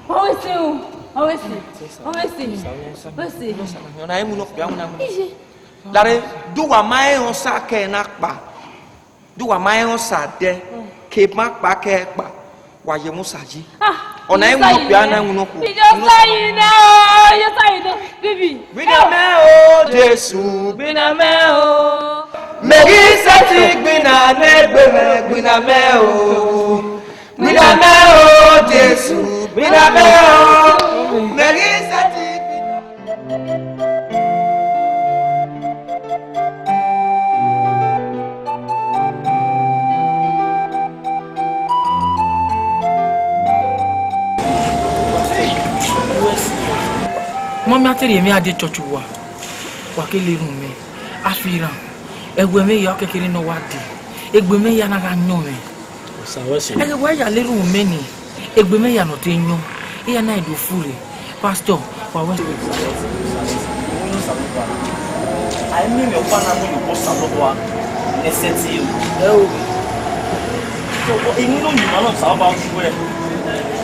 ọ wẹ sẹ o, ọ wẹ sẹ, ọ wẹ sẹ, ọ wẹ sẹ. Ọna ẹmwẹ ne okpia na. Iye. Lare, do wa ma rẹn Osa kẹ na kpa, do wa ma rẹn Osa dẹ, ke ma kpa kẹ kpa, wa ye mu sa yi. Ah, ọna ẹmwẹ ne okpia na, ẹmwẹ ne okpia. Iye Osa yi na o, iye Osa yi na, baby. Gbinna mẹ o, Jesu, gbinna mẹ o. Mẹ ghi sẹtin gbinna ne egbe mwẹ, gbinna mẹ o. Gbinna mẹ o, Jesu, gbinna mẹ o. Mẹ ghi sẹtin gbinna. Mọmi, a te rhie mwẹ a de church uwa, wa ke le erhunmwu mẹ, a fi rhan, ẹwẹ mwẹ ya kekere ne ọ wa dee, egbe mwẹ ya na gha yọn mwẹ. Osa wẹ sẹ. Ẹghẹ wa ya le erhunmwu mẹ ni, egbe mwẹ ya nọ te yọn, I ya na do fure. Pastor, wa wẹ. A i miẹn emwi ọkpa na mu ye obọ Osanobua ne sẹtin o. Ẹ o. So, emwi ne uyinmwẹ ne Osanobua gu wẹ,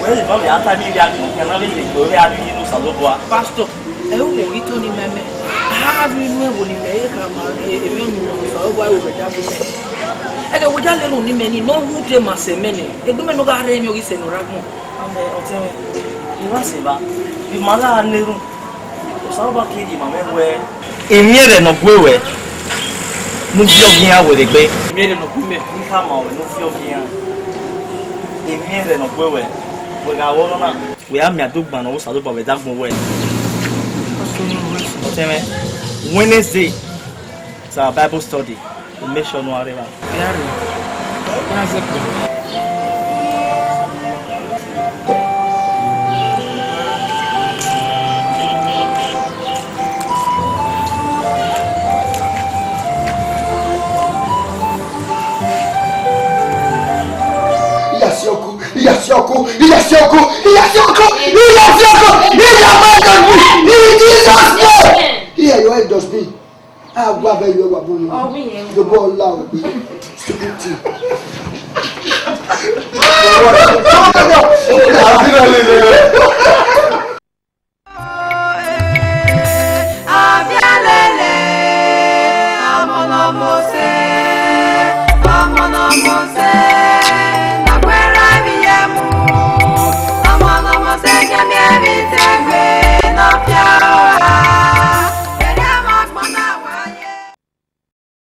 wẹ vbe a ta emwi hia ni, a na vbe ye egbe hia ni ne Osanobua. Pastor, ẹ i wo ghi tọ ne imẹ mẹ. A ghi mu ẹvbo ne imẹ ye khama emwi ne Osanobua ru vbe ẹdẹ agbọn. Ẹghẹ wẹ ya le erhunmwu mẹ ni, ne ọ wu de ma sẹ mẹ nẹ, egbe mẹ ne ọ gha rre emwi ọ ghi sẹ ne ọ rre agbọn. Amẹ, ọtẹn mwẹ, I wa sẹ evba, vbe ima gha na erhunmwu, Osanobua ke rhie ma mwẹ wẹẹ, I miẹn ẹre ne ọ gu ruẹ, ne u viọ ọghe iran werriegbe. I miẹn ẹre ne ọ gu mẹ, ne I khama ruẹ ne u viọ ọghe iran. Emwi rẹ ne ọ kue wẹ, wẹ gha ru ọnọna. Wẹ a miẹn adogban ne ọ vbe Osanobua vbe dagbọn wẹ. Ọtẹn mwẹ, Wednesday, it's our Bible study. Make sure no areva. Ya rre. Ya zẹ kpo. Iya si ọku, iya si ọku, iya si ọku, iya si ọku, iya si ọku, iya ma dustbin, in Jesus' name. Iya, your head dustbin. A wa vbe yo wa bunu. Ọ wẹ iyẹn. The ball loud. Stupid thing.